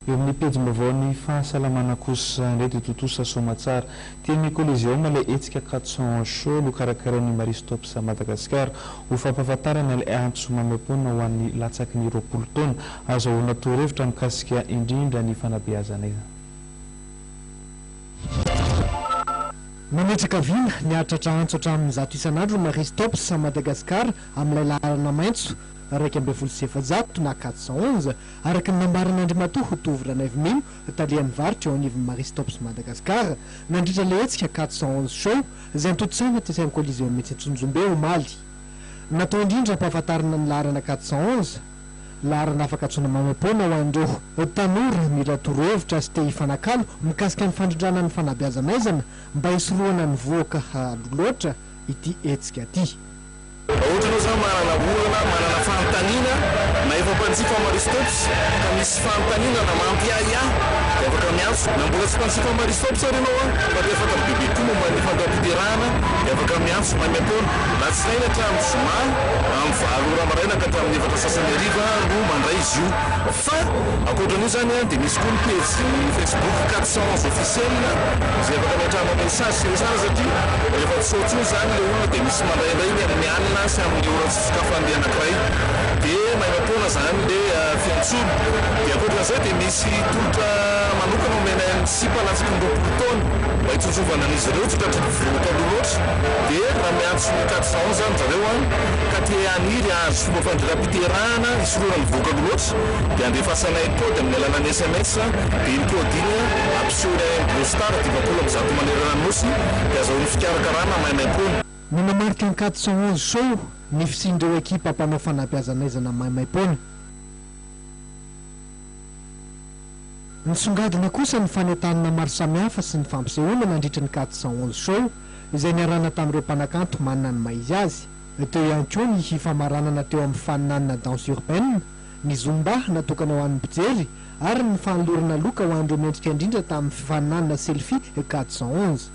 Eo amin'ny pejim-baovaon'ny fahasalamana kosa indray dia tontosa soamatsara teny amin'ny Coliseum ilay hetsika 411 Show nokarakarain'ny Marie Stopes Madagascar ho fampahafantarana ilay antso maimaimpoana ho an'ny latsaky ny 20 taona ahazahoana torohevitra mikasika indrindra ny fanabeazana izany. Nametraka vina ny hahatratra antso hatramin'ny 100 isan'andro ny Marie Stopes Madagascar amin'ilay laharana maitso 411 na 411 Araka ny nambaran'Andriamatoa Tovo Ranaivomino, talehan'ny varotra eo anivon'ny Marie Stopes Madagascar, nandritra ilay hetsika 411 Show, izay notontosaina tetsy amin'ny Coliseum etsy Antsonjombe omaly. Natao indrindra hampahafantarana ny laharana 411, laharana afaka antsoina maimaimpoana ho an'ireo tanora mila torohevitra sy te hifanakalo mikasika ny fandrindrana ny fanabeazana-aizana mba hisorohana ny vohoka aloha loatra ity hetsika ity. Raha ohatra ianao izany manana olana, manana fanontaniana, na efa mpanjifa Marie Stopes ka misy fanontaniana na mampiahiahy dia afaka miantso. Na mbola tsy mpanjifa Marie Stopes ary ianao an, fa te hahafantatra bebe kokoa momba ny fandroam-piterahana dia afaka miantso maimaimpoana. Alatsinainy hatramin'ny zoma amin'ny 8 ora maraina ka hatramin'ny efatra sasany hariva no mandray izy io. Fa ankoatra an'io izany an dia misy koa ny pejy Facebook 411 officiel izay afaka ametrahana message sy resahana satria rehefa tsy ao intsony izany ilay olona dia misy mandray indray iny amin'ny alina sy amin'ny ora tsy sokafan'ilay anankiray dia maimaimpoana izany ilay fiantsoana. Dia ankoatran'izay dia misy tolotra manokana omenay an'ny sipa latsaky ny 20 taona mba hitsontsovana an'izy ireo tsy tratry ny vohoka aloha loatra dia raha miantso ny 411 izany zareo an ka te haniry hahazo fomba fandrindram-piterahana hisorohana ny vohoka aloha loatra dia andefasanay code amin'ny alalan'ny sms dia iny code iny ampisehoany any amin'ny Blue Star 150 manerana ny Nosy dia azahoany fikarakarana maimaimpoana. Nanamarika ny 411 Show ny fisian'ireo ekipa mpanao fanabeazan'aizana maimaimpoana. Nisongadina kosa ny fanentanana maro samihafa sy ny fampisehoana nandritra ny 411 Show izay niarahana tamin'ireo mpanakanto manana ny maha izy azy. Teo ihany koa ny famaranana teo amin'ny faninanana danse urbaine, ny zumba natokana ho an'ny mpijery ary ny fanolorana loka ho an'ireo mendrika indrindra tamin'ny fifaninanana selfie 411.